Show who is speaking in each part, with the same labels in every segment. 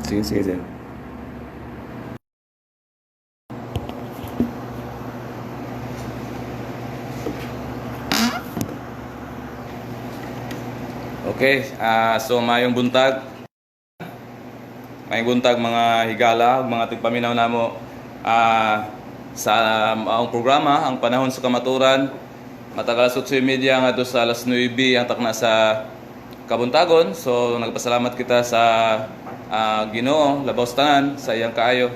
Speaker 1: Sige, sige, sir.
Speaker 2: Okay, so mayong buntag. Mayong buntag, mga higala, mga tigpaminaw namo sa ang programa, Ang Panahon sa Kamaturan. Matag alas 8:30 ngadto sa alas 9 ang takna sa kabuntagon. So nagpasalamat kita sa Ginoo labaw sa tanan sa iyang kaayo.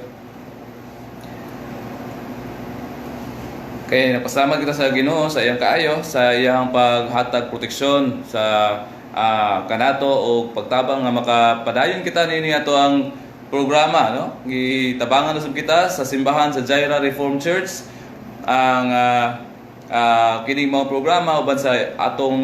Speaker 2: Okay, nagpasalamat kita sa Ginoo sa iyang kaayo, sa iyang paghatag proteksyon sa kanato o pagtabang nga makapadayon kita niini ato ang programa, no? Gitabangan usab kita sa simbahan sa Jaira Reformed Church ang kining mga programa uban sa atong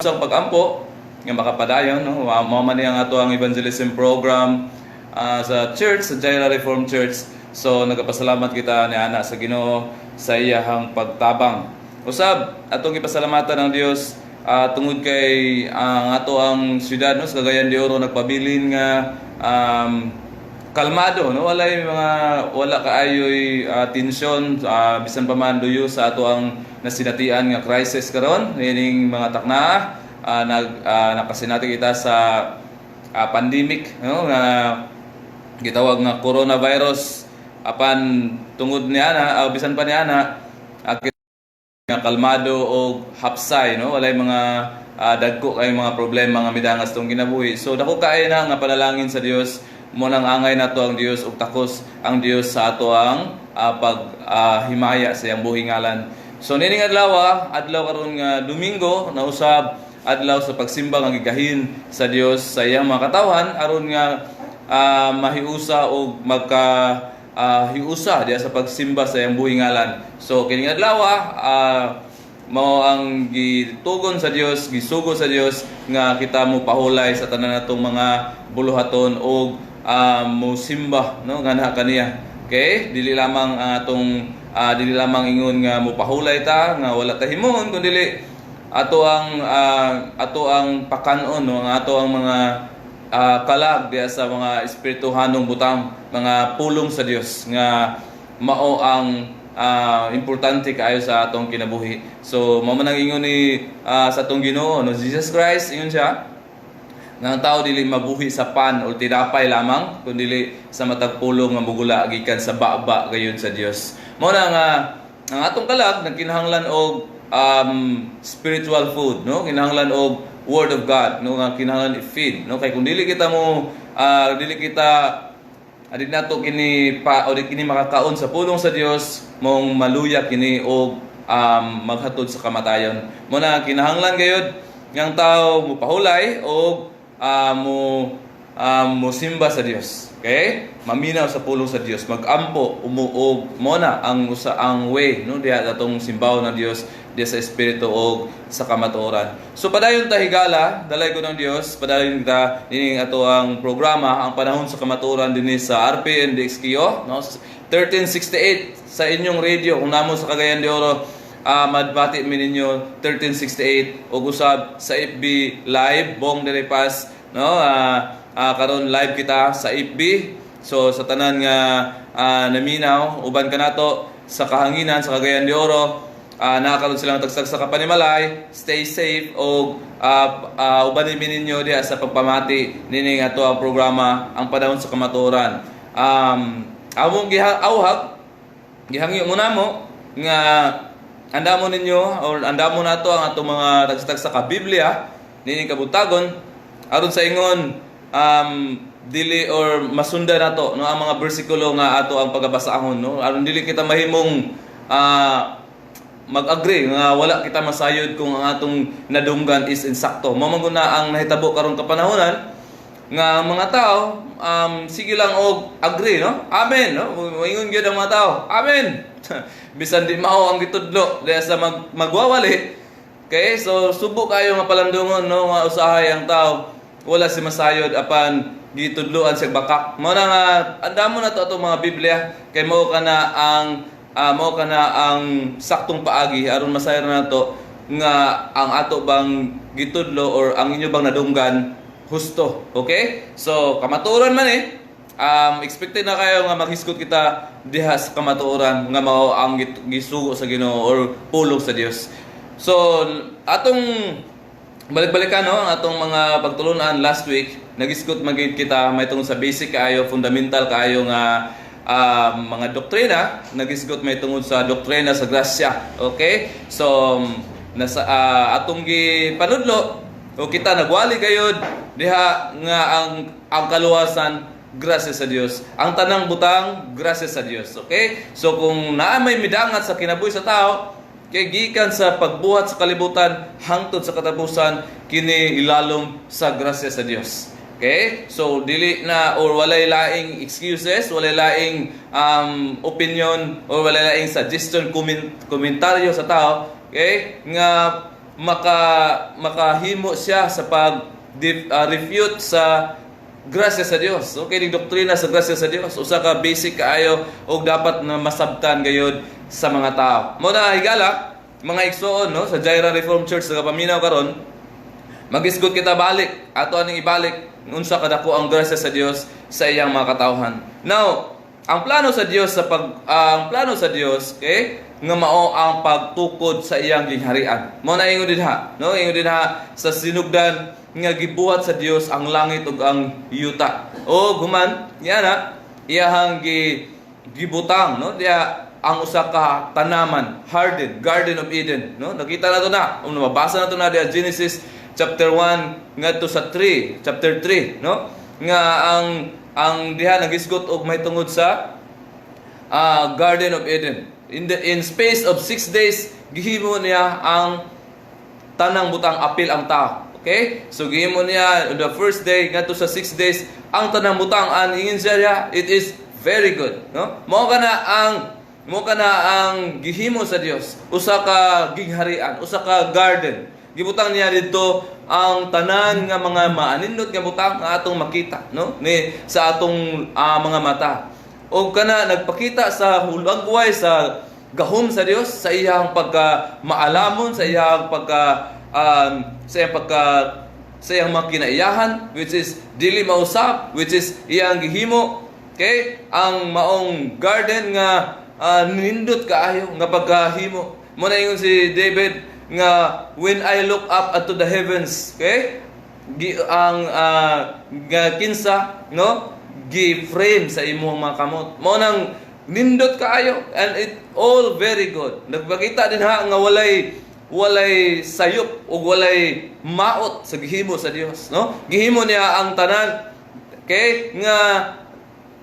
Speaker 2: sa pag-ampo nga makapadayon, no? Mao man ni ang ato ang evangelism program sa church, sa Jaira Reformed Church. So nagapasalamat kita ni ana sa Ginoo sa iyahang pagtabang. Usab atong gipasalamatan ang Dios tungod kay ang ato ang syudad, no, sa Cagayan de Oro nagpabilin nga kalmado, no? Walay mga wala kaayoy tensyon, bisan pa man duyo sa ato ang nasinatian nga crisis karon niining mga takna, nag nakasinati kita sa pandemic, no, nga gitawag nga coronavirus. Apan tungod niana, bisan pa niana, nga kalmado og hapsay, no? Walay mga dagko kay mga problema nga midangas tong kinabuhi. So dako kaayo na nga panalangin sa Dios mo nang angay nato ang Dios ug takos ang Dios sa ato ang pag himaya sa iyang buhi ngalan. So nining adlaw, adlaw karon nga Domingo, nausab adlaw sa pagsimba nga gigahin sa Dios sa iyang mga katawhan aron nga mahiusa og magka hiusa diya sa pagsimba sa iyang buhi ngalan. So kining adlaw, mao ang gitugon sa Dios, gisugo sa Dios nga kita mo pahulay sa tanan natong mga buluhaton og mosimba, no, nganha kaniya. Okay? Dili lamang ang atong dili lamang ingon nga mopahulay ta nga wala ta himuon, kun dili ato ang pakan-on, no, ang ato ang mga kalag diya sa mga espirituhanong butang, mga pulong sa Dios nga mao ang importante kaayo sa atong kinabuhi. So mao man ang ingon ni sa atong Ginoo, no, Jesus Christ, ingon siya nga ang tao dili mabuhi sa pan o tinapay lamang, kundi sa matag pulong nga mugula gikan sa baba gayud sa Dios. Mao na nga ang atong kalag nagkinahanglan og spiritual food, no? Kinahanglan og word of God, no, nga kinahanglan i-feed, no? Kay kung dili kita mo dili kita adi nato kini pa o di kini makakaon sa pulong sa Dios, mong maluya kini og maghatod sa kamatayon. Mo na kinahanglan gayud ngang tao mopahulay og mo mosimba sa Dios. Okay? Maminaw sa pulong sa Dios, magampo, umuog mo na ang usa ang way, no, diha atong simbaw ng Dios diha sa espiritu og sa kamatuoran. So padayon ta, higala, dalay ko ng Dios, padayon ta nining ato ang programa, Ang Panahon sa Kamatuoran, dinhi sa RPN DXKO, no, 1368 sa inyong radio kung namo sa Cagayan de Oro, madbati mi ninyo 1368 ug usab sa FB Live Bong Deripas, no? Karon live kita sa FB. So sa tanan nga naminaw uban kanato sa kahanginan sa Cagayan de Oro, nakakaroon silang tagsag sa kapanimalay, stay safe og uban mi ninyo diha sa pagpamati nining ato ang programa, Ang Panahon sa Kamatuoran. Among giha awhag gihangyo mo namo nga andamo ninyo or andamo nato ang atong mga tagstag sa ka Biblia nining kabuntagon aron sa ingon dili or masundan nato, no, ang mga bersikulo nga ato ang pagabasahon, no, aron dili kita mahimong mag-agree nga wala kita masayod kung ang atong nadunggan is insakto. Mao man gud na ang nahitabo karong kapanahonan nga ang mga tao sige lang og agree, no? Amen, no? Moingon gyud ang mga tao. Amen. Bisan di mao ang gitudlo diha sa magwawali. Okay, so subo kayo nga palandungon, no, nga usahay ang tao wala si masayod apan gitudloan siya bakak. Mao na nga andamo na to atong mga Biblia kay mao ka na ang saktong paagi aron masayod na nato nga ang ato bang gitudlo or ang inyo bang nadunggan. husto. Okay? So kamatuoran man eh, expected na kayo nga maghisgot kita diha sa kamatuoran nga mao ang gisugo sa Ginoo or pulong sa Dios. So atong balik-balikan, no, ang atong mga pagtulunan last week, nagisgot magid kita may tungod sa basic kaayo, fundamental kaayo nga mga doktrina, nagisgot may tungod sa doktrina sa grasya. Okay? So nasa atong gipanudlo o kita nagwali gayud diha nga ang kaluwasan, grasya sa Dios. Ang tanang butang, grasya sa Dios. Okay? So kung naa may midangat sa kinabuhi sa tao, kay gikan sa pagbuhat sa kalibutan hangtod sa katapusan, kini ilalom sa grasya sa Dios. Okay? So dili na or walay laing excuses, walay laing opinion or walay laing suggestion, komentaryo sa tao, okay? Nga makahimo siya sa pag refute sa grasya sa Dios. Okay, ning doktrina sa grasya sa Dios, usa ka basic kaayo ug dapat na masabtan gayud sa mga tao. Mo na higala, mga igsoon, no, sa Jaira Reformed Church sa paminaw karon, magisgot kita balik, ato aning ibalik unsa kadako ang grasya sa Dios sa iyang mga katawhan. Now, ang plano sa Dios, okay, nga mao ang pagtukod sa iyang gingharian. Mo na ingon dinha, no? Ingon dinha sa sinugdan nga gibuhat sa Dios ang langit ug ang yuta. O human, yana iyahang gibutang, no, diha ang usa ka tanaman, harden, Garden of Eden, no? Nakita na to na, mabasa na to na diha Genesis chapter 1 ngadto sa 3, chapter 3, no? Nga ang diha nagisgot og mahitungod sa Garden of Eden. In space of 6 days, gihimo niya ang tanang butang apil ang tao. Okay? So gihimo niya on the first day ngadto sa 6 days ang tanang butang, and ingon siya, it is very good, no? Mao kana ang gihimo sa Dios. Usa ka gingharian, usa ka garden. Gibutang niya didto ang tanan nga mga maanindot nga butang nga atong makita, no? Ni sa atong mga mata. O kana nagpakita sa hulagway sa gahom sa Dios, sa iyang pagka maalamon, sa iyang pagka sa iyang mga kinaiyahan, which is dili mausab, which is iyang gihimo, okay, ang maong garden nga nindot kaayo nga pagkahimo. Mo na ingon si David nga, "When I look up unto the heavens," okay, ang nga kinsa, no, gi-frame sa imong mga kamot. Mo nang nindot kaayo and it all very good. Nagpakita din ha nga walay sayop ug walay maot sa gihimo sa Dios, no? Gihimo niya ang tanan, okay, nga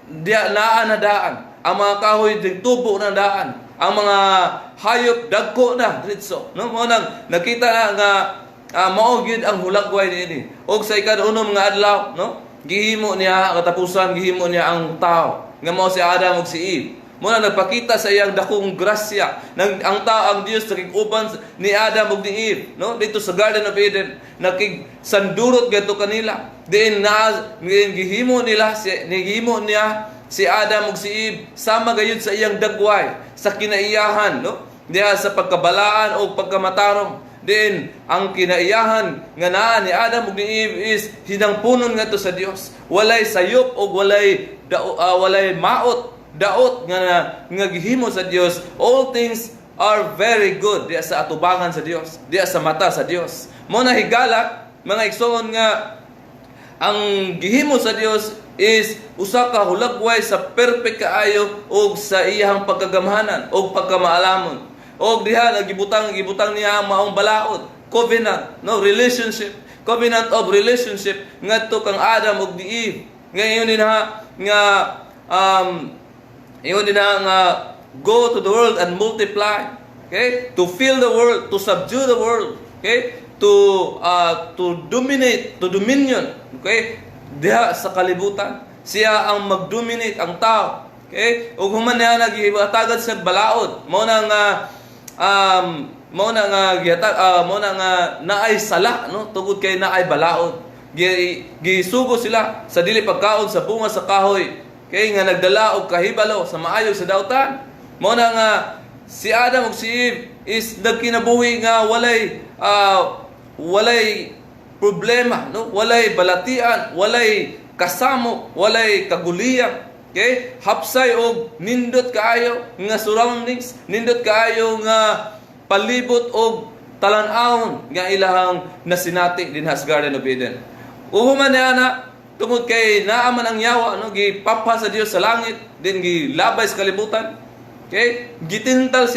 Speaker 2: diya naa na daan. Ang mga kahoy tubo na daan. Ang mga hayop dagko na diretso, no? Mo nang nakita na nga mao gyud ang hulagway niini. Og sa ikadunom nga adlaw, no? Gihimo niya katapusan, gihimo niya ang tao nga mao si Adam ug si Eve. Mo na nagpakita sa iyang dakong grasya nang ang tao, ang Dios nakig-uban ni Adam ug ni Eve, no, dito sa Garden of Eden, nakigsandurot gadto kanila. Diin na diin gihimo niya si Adam ug si Eve sama gayud sa iyang dagway sa kinaiyahan, no, diha sa pagkabalaan o pagkamatarong. Din ang kinaiyahan nga naa ni Adam ug ni Eve is hinangpunon ngadto sa Dios. Walay sayop ug walay maot, daot nga gihimo sa Dios. All things are very good diya sa atubangan sa Dios, diya sa mata sa Dios. Mo na higala, mga igsoon, nga ang gihimo sa Dios is usa ka hulagway sa perfect kaayo og sa iyang pagkagamhanan og pagkamaalamon. Og diha nagibutang gibutang niya ang maong balaod, covenant, no, relationship, covenant of relationship ngadto kang Adam ug ni Eve. Nga ingon din ha nga go to the world and multiply. Okay? To fill the world, to subdue the world. Okay? To dominate, to dominion. Okay? Diha sa kalibutan. Siya ang mag-dominate ang tao. Okay? Ug human niya naghihatagan sa balaod. Mao na nga naay sala, no, tungod kay naay balaod. Gisugo sila sa dili pagkaon sa bunga sa kahoy kay nga nagdala og kahibalo sa maayo sa dautan. Mao na nga si Adam ug si Eve is nagkinabuhi nga walay problema, no? Walay balatian, walay kasamo, walay kaguliyang. Okay? Hapsay og nindot kaayo nga surroundings, nindot kaayo nga palibot og talan-awon nga ilahang nasinati dinha sa Garden of Eden. Ug human niya na tungod kay naa man ang yawa, no, gipapha sa Dios sa langit, din gilabay sa kalibutan. Okay? Gitintal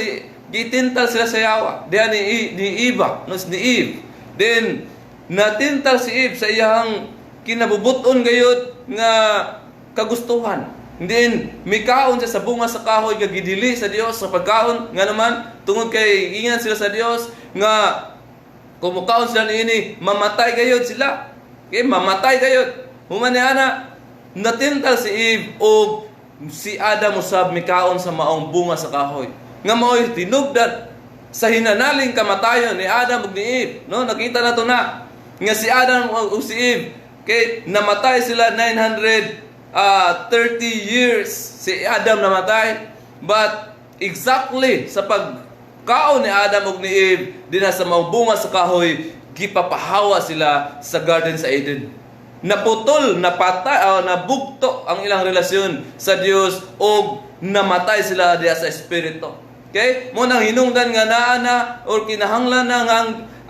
Speaker 2: sila sa yawa. Diha ni Eva, no, ni Eve. Then natintal si Eve sa iyang kinabubuton gayud nga kagustuhan. Then mikaon siya sa bunga sa kahoy nga gidili sa Dios sa pagkaon nga naman tungod kay ingan sila sa Dios nga kung mukaon sila niini, mamatay gayud sila. Okay, mamatay gayud. Human ni ana, natintal si Eve og si Adam usab mikaon sa maong bunga sa kahoy. Nga mao'y tinubdan sa hinanaling kamatayon ni Adam ug ni Eve. No, nakita na to na nga si Adam ug si Eve kay namatay sila 930 years si Adam namatay, but exactly sa pagkaon ni Adam ug ni Eve dinha sa maong bunga sa kahoy, gipapahawa sila sa garden sa Eden. Naputol, napatay, nabugto ang ilang relasyon sa Dios og namatay sila diha sa espiritu. Okay? Mao nang hinungdan nga naa na or kinahanglan na nga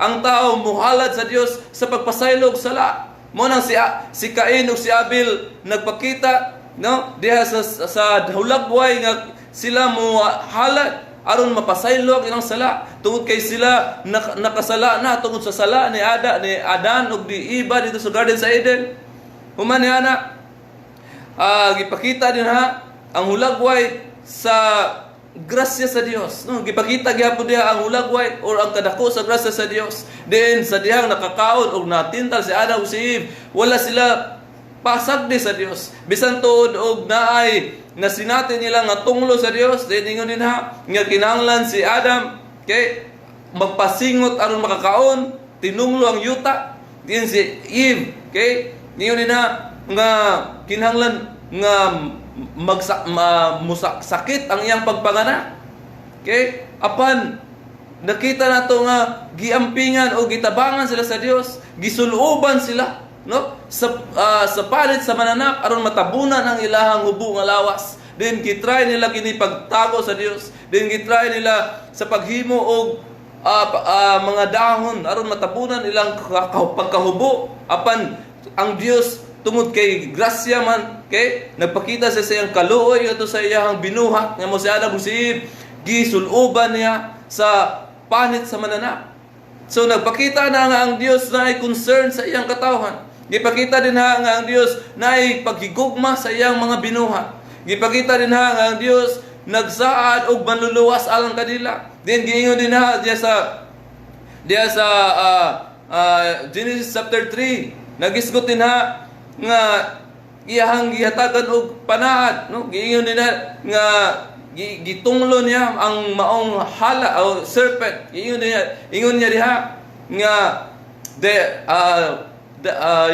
Speaker 2: ang tao muhalad sa Dios sa pagpasaylo og sala. Mao nang si Cain ug si Abel nagpakita, no, diha sa hulagway nga sila mo halad aron mapasaylo ang ilang sala tungod kay sila nakasala na tungod sa sala ni Adan ug ni Eva dito sa garden sa Eden. Human ni ana, gipakita din ha ang hulagway sa grasya sa Dios. No, gipakita gyapon diha ang hulagway or ang kadako sa grasya sa Dios. Then sa dihang nakakaon og natintal si Adam ug si Eve, wala sila pasagdi sa Dios. Bisan tuod og naay nasinati nila nga tunglo sa Dios, then ingon din ha nga kinahanglan si Adam kay magpasingot aron makakaon, tinunglo ang yuta. Din si Eve, kay ningon din ha nga kinahanglan nga sakit ang iyang pagpanganak. Okay? Apan nakita nato nga giampingan o gitabangan sila sa Dios, gisuluban sila, no, sa palit sa mananak aron matabunan ang ilahang hubo nga lawas. Then gitry nila kini pagtago sa Dios. Then gitry nila sa paghimo og mga dahon aron matabunan ilang pagkahubo. Apan ang Dios, tungod kay grasya man, kay nagpakita sa iyang kaluoy ato sa iyang binuhat nga mo si Adam ug si Eve, gisuluban niya sa panit sa mananak. So nagpakita na nga ang Dios na ay concern sa iyang katawhan. Gipakita din ha nga ang Dios na ay paghigugma sa iyang mga binuhat. Gipakita din ha nga ang Dios nagsaad og manluluwas alang kanila. Then giingon din ha diya sa Genesis chapter 3, nagisgot din ha nga iyahang gihatagan og panaad, no? Giingon din ha nga gitunglo niya ang maong hala o serpent. Giingon niya, ingon niya diha nga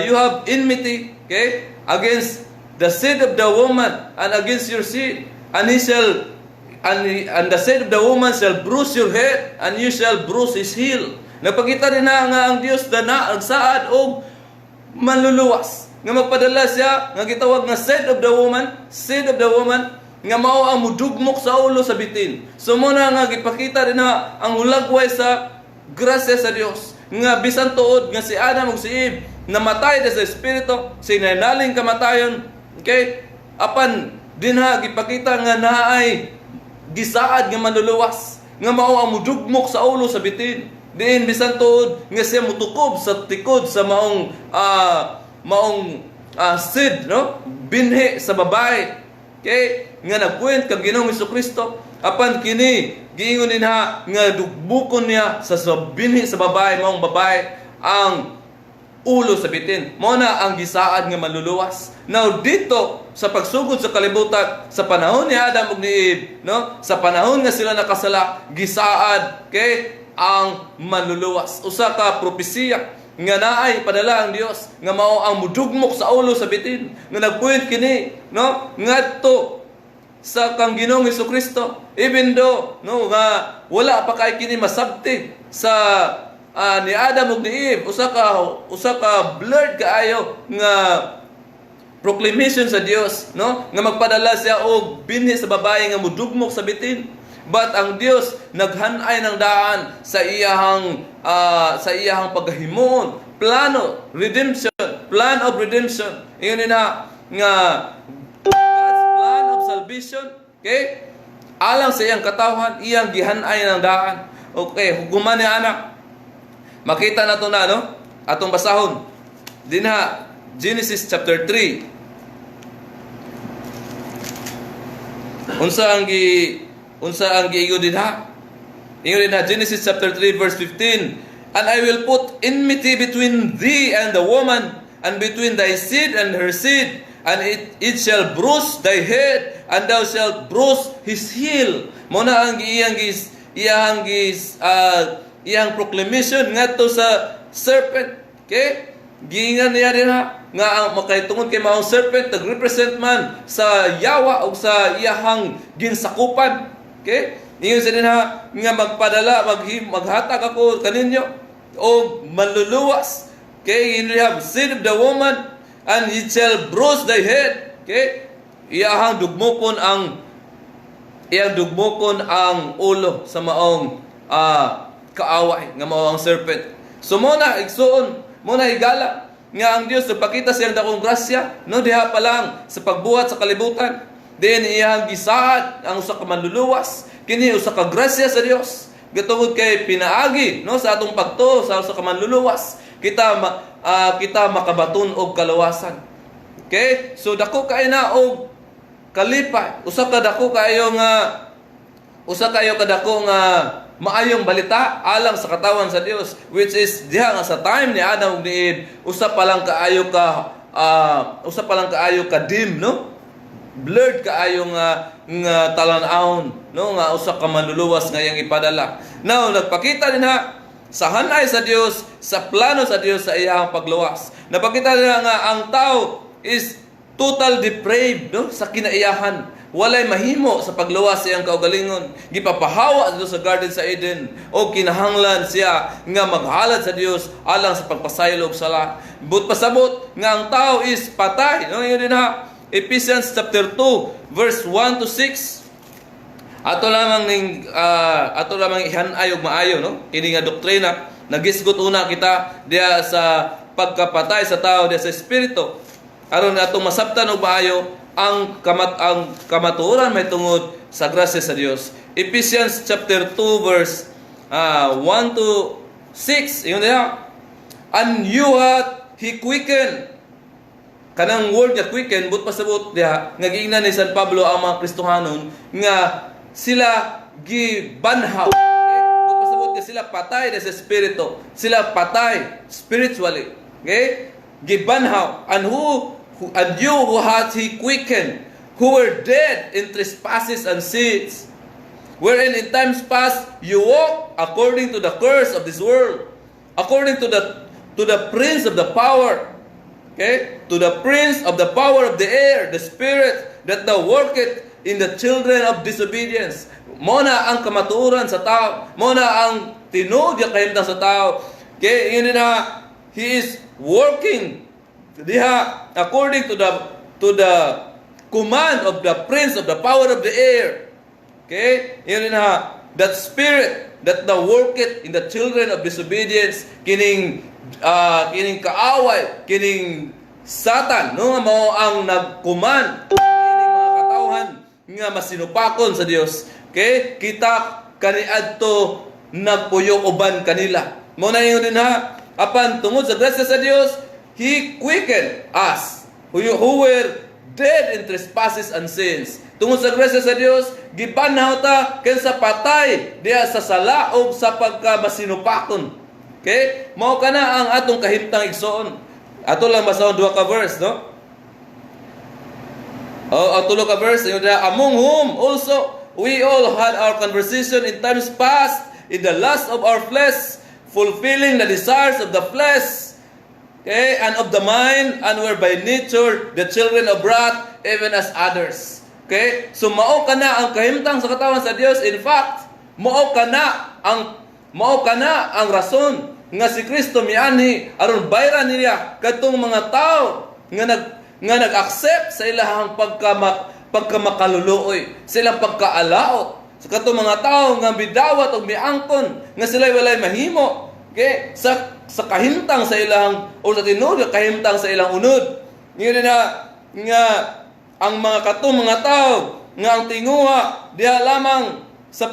Speaker 2: you have enmity, okay, against the seed of the woman and against your seed, and he shall and the seed of the woman shall bruise your head and you shall bruise his heel. Nagpakita din na nga ang Dios dana nagsaad og manluluwas nga magpadala siya nga gitawag nga seed of the woman, seed of the woman nga mao ang mudugmok sa ulo sa bitin. So mo na nga gipakita din na ang hulagway sa grasya sa Dios nga bisan tuod nga si Adam ug si Eve namatay na sa espiritu, sinanaling kamatayon, okay, apan dinha gipakita nga naay gisaad nga manluluwas nga mao ang mudugmok sa ulo sa bitin. Diin bisan tuod nga siya mutukob sa tikod sa maong seed, no, binhi sa babae, okay, nga nagkwent kang Ginoong Kristo. Apan kini giingon din ha nga dugbukon niya sa binhi sa babae, maong babae ang ulo sa bitin. Mao na ang gisaad nga manluluwas. Now dito sa pagsugod sa kalibutan sa panahon ni Adam ug ni Eve, no? Sa panahon nga sila nakasala, gisaad kay ang manluluwas. Usa ka propesiya nga naay padala ang Dios nga mao ang mudugmok sa ulo sa bitin nga nagpuwent kini, no, ngadto sa kang Ginoong Kristo, even though, no, nga wala pa kay kini masabti sa ni Adam ug ni Eve, usa ka blurred kaayo nga proclamation sa Dios, no, nga magpadala siya og binhi sa babae nga mudugmok sa bitin. But ang Dios naghanay ng daan sa iyahang paghimuon, plano, redemption, plan of redemption. Ingon na nga God's plan of salvation, okay? Alang sa iyang katawhan, iyang gihanay ng daan. Okay, huguman ni anak. Makita na to na, no? Atong basahon. Dinha, Genesis chapter 3. Unsa ang giingon dinha? Ingon dinha, Genesis chapter 3 verse 15. "And I will put enmity between thee and the woman, and between thy seed and her seed, and it shall bruise thy head, and thou shalt bruise his heel." Mao na ang iyang proclamation ngadto sa serpent. Okay? Giingan niya dinha nga ang makay tungod kay maong serpent nag-represent man sa yawa o sa iyahang ginsakupan. Okay? Ingon sa dinha nga magpadala, maghatag ako kaninyo og manluluwas. Okay? You have seed of the woman and it shall bruise thy head. Okay? Iyang dugmokon ang ulo sa maong kaaway nga mao ang serpent. So mo na igsuon, mo na higala nga ang Dios nagpakita siyang dakong grasya, no, diha pa lang sa pagbuhat sa kalibutan. Then iyang gisaad ang usa ka manluluwas. Kini usa ka grasya sa Dios. Gatungod kay pinaagi, no, sa atong pagtuo sa usa ka manluluwas, kita makabaton og kaluwasan. Okay? So dako kay na og kalipay. Usa kayo kadako nga maayong balita alang sa katawan sa Dios, which is diha nga sa time ni Adam ug ni Eve, usa pa lang kaayo ka dim, no, blurred kaayo nga talan-awon, no, nga usa ka manluluwas nga iyang ipadala. Now nagpakita din ha sa hanay sa Dios, sa plano sa Dios sa iyang pagluwas, napakita nila nga ang tao is total depraved, no, sa kinaiyahan. Walay mahimo sa pagluwas sa iyang kaugalingon. Gipapahawa dito sa garden sa Eden o kinahanglan siya nga maghalad sa Dios alang sa pagpasaylo og sala. But pasabot nga ang tao is patay, no? Ingon din ha Ephesians chapter 2 verse 1 to 6. Ato lamang ihanay og maayo, no, kini nga doktrina. Nagisgot una kita diha sa pagkapatay sa tao diha sa espiritu aron atong masabtan og maayo ang kamatuoran may tungod sa grasya sa Dios. Ephesians chapter 2 verse 1 to 6. Ingon diha, "And you hath he quickened." Kanang word nga quicken, but pasabot diha nga giingnan ni San Pablo ang mga Kristohanon nga sila gibanhaw. Okay? But pasabot nga sila patay na sa espiritu. Sila patay spiritually. Okay? Gibanhaw. And you who hath he quickened, who were dead in trespasses and sins, wherein in times past you walked according to the course of this world, according to the prince of the power, okay, to the prince of the power of the air, the spirit that now worketh in the children of disobedience. Mo na ang kamatuoran sa tao. Mo na ang tinuod nga kahimtang sa tao. Okay, yun na he is working diha according to the command of the prince of the power of the air. Okay? Yun na that spirit that now worketh in the children of disobedience, kining kaaway, kining Satan, no, nga mao ang nagkuman kining mga katawhan nga masinupakon sa Dios. Okay? Kita kaniadto nagpuyo uban kanila. Mo na yun din ha. Apan tungod sa grasya sa Dios, He quickened us who were dead in trespasses and sins. Tungod sa grasya sa Dios, gibanhaw ta kinsa patay diha sa sala og sa pagka masinupakon. Okay? Mao kana ang atong kahimtang, igsoon. Ato lang basahon duha ka verse, no? Oh, tulo ka verse, yung diha, "Among whom also we all had our conversation in times past in the lust of our flesh, fulfilling the desires of the flesh, okay, and of the mind, and were by nature the children of wrath, even as others." Okay? So mao kana ang kahimtang sa katawan sa Dios. In fact, mao kana ang rason nga si Kristo mianhi aron bayran niya kadtong mga tao nga nag-accept sa ilahang pagkamakaluluoy, sa ilang pagkaalaot, sa katong mga tao nga bidawat og miangkon nga sila walay mahimo, okay, sa kahimtang sa ilang o sa tinuod nga kahimtang sa ilang unod. Ngayon na nga ang mga katong mga tao nga ang tinguha diha lamang sa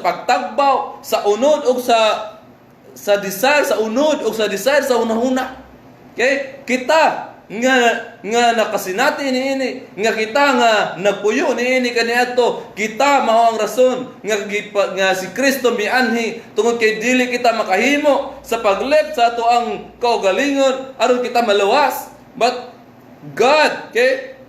Speaker 2: pagtagbaw sa unod og sa desire sa unod og sa desire sa hunahuna. Okay? Kita nga nga nakasinati niini, nga kita nga nagpuyo niini kaniadto, kita mao ang rason nga si Kristo mianhi tungod kay dili kita makahimo sa paglift sa ato ang kaugalingon aron kita maluwas. But God, okay,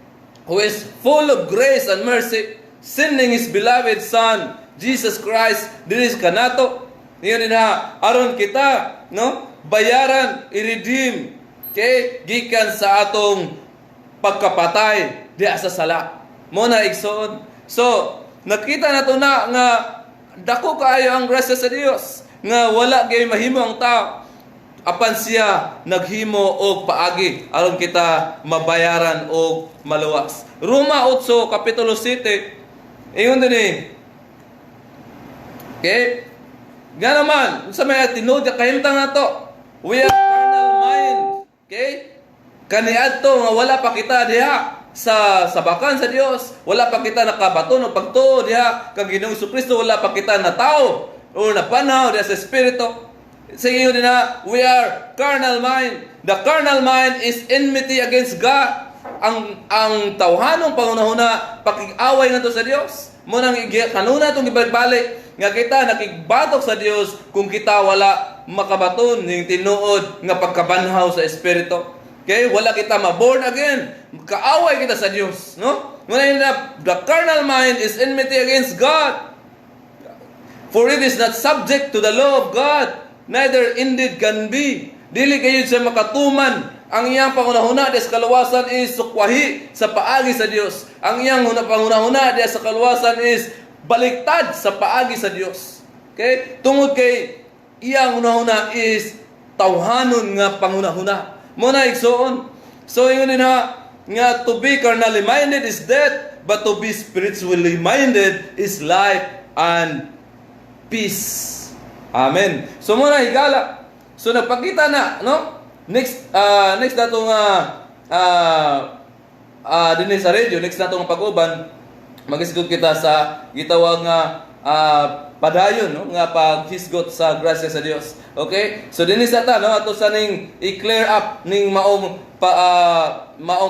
Speaker 2: who is full of grace and mercy, sending His beloved Son, Jesus Christ, diri kanato. Niyo na aron kita, no, bayaran, i-redeem, okay, gikan sa atong pagkapatay diha sa sala. Mao na, igsoon. So, nakita nato na nga dako kaayo ang grasya sa Dios nga wala gyud mahimo ang tao, apan siya naghimo og paagi aron kita mabayaran og maluwas. Roma 8 kapitulo 7, ingon dinhi. Okay? Nga naman, sa may tinuod nga kahimtang nato, we are carnal mind. Okay? Kaniadto nga wala pa kita diha sa sabakan sa Dios, wala pa kita nakabaton og pagtuo diha kang Ginoong Kristo, wala pa kita natawo o napanhaw diha sa Espiritu. Sige yun na, we are carnal mind. The carnal mind is enmity against God. Ang tawhanong panghunahuna pakig-away ngadto sa Dios. Mao nang kanuna itong ibalik-balik nga kita nakigbatok sa Dios kung kita wala makabaton ning tinuod nga pagkabanhaw sa Espiritu. Okay? Wala kita ma-born again. Kaaway kita sa Dios, no? Mao na, the carnal mind is enmity against God. For it is not subject to the law of God, neither indeed can be. Dili kayo siya makatuman. Ang iyang pangunahuna diya sa kaluwasan is sukwahi sa paagi sa Dios. Ang iyang pangunahuna diya sa kaluwasan is baliktad sa paagi sa Dios. Okay? Tungod kay iyang hunahuna is tawhanon nga pangunahuna. Mao na, igsoon. So ingon din ha nga to be carnally minded is death, but to be spiritually minded is life and peace. Amen. So mao na, higala. So nagpakita na, no? Next nato nga dinhi sa radio, next nato nga pag-uban, magisgot kita sa gitawag nga padayon, no, nga paghisgot sa grasya sa Dios. Okay? So dinhi sa ta, no, ato sa ning i-clear up ning maong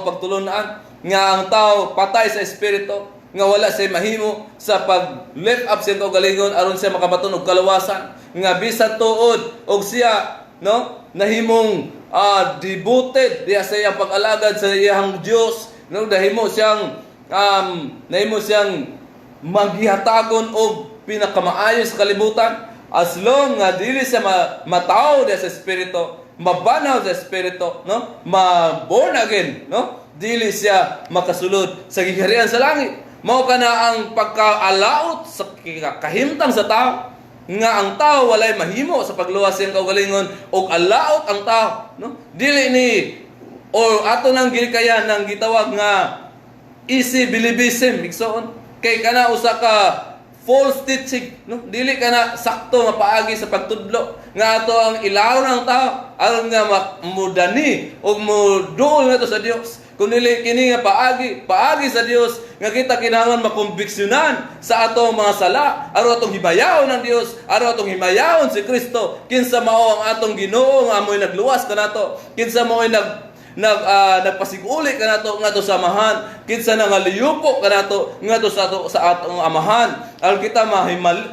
Speaker 2: pagtulunan nga ang tao patay sa espiritu, nga wala siya mahimo sa pag lift up sa kaugalingon aron siya makabaton og kaluwasan, nga bisan tuod og siya, no, nahimong devoted diha sa iyang pag-alagad sa iyang Dios, no, nahimo siyang maghihatagon og pinakamaayo sa kalibutan, as long nga dili siya matawo diha sa espiritu, mabanhaw sa espiritu, no, ma born again, no, dili siya makasulod sa giharian sa langit. Mao kana ang pagkaalaot sa kahimtang sa tao nga ang tao walay mahimo sa pagluwas sa iyang kaugalingon og alaot ang tao, no? Dili ni or ato nang gilikayan ng gitawag nga easy believism, igsoon, kay kana usa ka false teaching, no? Dili kana sakto nga paagi sa pagtudlo nga ato ang ilaw ng tao aron nga mudani ug muduol ngadto sa Dios. Kung dili kini nga paagi, paagi sa Dios nga kita kinahanglan makumbiksyonan sa atong mga sala aron atong himayaon ang Dios, aron atong himayaon si Kristo, kinsa mao ang atong Ginoo nga amoy nagluwas kanato, kinsa mao'y nag nag nagpasiguli kanato ngadto sa Amahan, kinsa nangaliyupo kanato ngadto sa atong Amahan, aron kita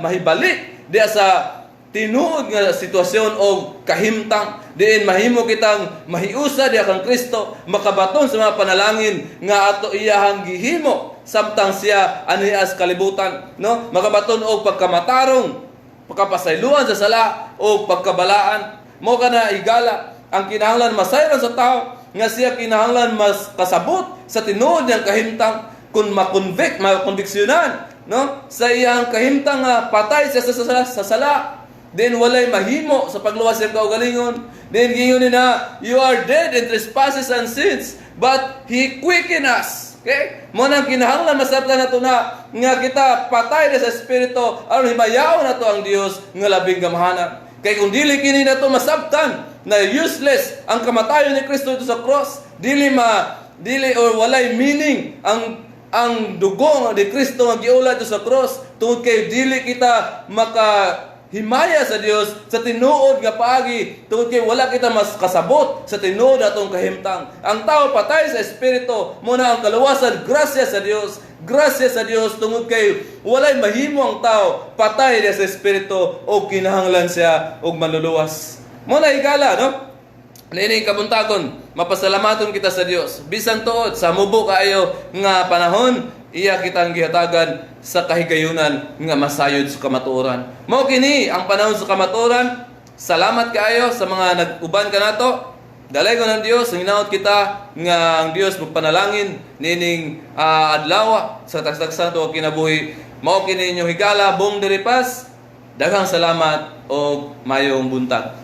Speaker 2: mahibalik diha sa tinuod nga sitwasyon o kahimtang diin mahimo kitang mahiusa diha kang Kristo, makabaton sa mga panalangin nga ato iyahang gihimo samtang siya anias kalibutan, no, makabaton og pagkamatarong, pagkapasayloan sa sala o pagkabalaan. Mao kana, higala, ang kinahanglan masayran sa tao nga siya kinahanglan mas kasabot sa tinuod niyang kahimtang kung makonvict, makonviksyonan, no, sa iyang kahimtang nga patay siya sa sala. Then walay mahimo sa pagluwas sa iyang kaugalingon. Then giingon na, "You are dead in trespasses and sins, but He quicken us." Okay? Mao nang kinahanglan masabtan nato na nga kita patay na sa espiritu aron himayaon nato ang Dios nga labing gamhanan. Kay kung dili kini nato masabtan na useless ang kamatayon ni Kristo didto sa cross, dili ma dili or walay meaning ang dugo ni Kristo nga giulat sa cross tungod kay dili kita maka himaya sa Dios sa tinuod nga paagi tungod kay wala kita mas kasabot sa tinuod atong kahimtang. Ang tao patay sa espiritu. Mao na ang kaluwasan, grasya sa Dios. Grasya sa Dios tungod kay walay mahimo ang tao, patay niya sa espiritu o kinahanglan siya og manluluwas. Mao na, higala, no? Niining kabuntagon, mapasalamaton kita sa Dios. Bisan tuod sa mubo kaayo nga panahon, iya kitang gihatagan sa kahigayunan nga masayod sa kamatuoran. Mao kini ang panahon sa kamatuoran. Salamat kaayo sa mga nag-uban kanato. Dalaygon ng Dios, ang hinaot kita nga ang Dios magpanalangin niining adlaw sa tagsa to kinabuhi. Mao kini inyong higala, Bong Deripas. Daghang salamat og mayong buntag.